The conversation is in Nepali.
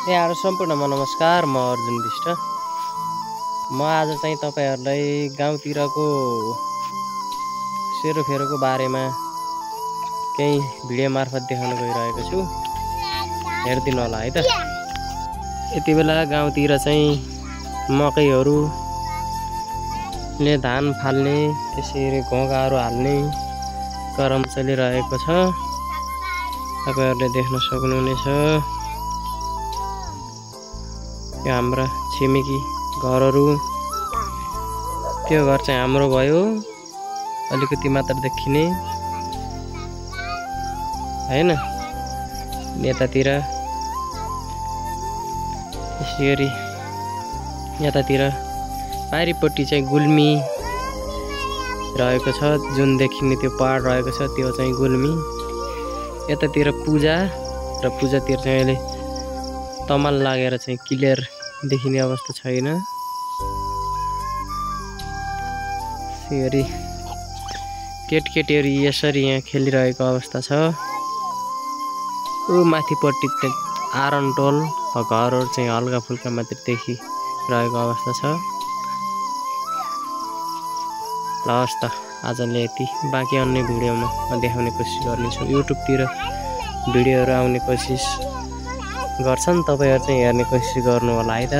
यहाँहरु सम्पूर्णमा नमस्कार। म अर्जुन विष्ट। म आज चाहिँ तपाईहरुलाई गाउँतिरको सेरोफेरोको बारेमा केही भिडियो मार्फत देखाउन गइरहेको छु। हेर्दिनु होला है त। यति बेला गाउँतिर चाहिँ मकैहरुले धान फाल्ने, त्यसैगरी घोगाहरु हाल्ने क्रम चलिरहेको छ। तपाईहरुले देख्न सक्नुहुनेछ। यो हाम्रा छिमेकी घरहरु, त्यो घर चाहिँ हाम्रो भयो, अलिकति मात्र देखिने हैन। यतातिर यसरी यतातिर पारीपट्टि चाहिँ गुल्मी रहेको छ, जुन देखिने त्यो पहाड रहेको छ त्यो चाहिँ गुल्मी। यतातिर पूजा र पूजातिर चाहिँ अहिले तमाल लागेर चाहिँ क्लियर देखिने अवस्था छैन। यसरी केटकेटीहरु यसरी यहाँ खेलिरहेको अवस्था छ। ऊ माथिपट्टि आरनटोल घरहरु चाहिँ हल्का फुल्का मात्र देखिरहेको अवस्था छ। ल हस् त, आजले यति। बाँकी अन्य भिडियोमा म देखाउने कोसिस गर्नेछु। युट्युबतिर भिडियोहरु आउने कोसिस गर्छन्, तपाईहरु चाहिँ हेर्ने कोसिस गर्नु होला है त।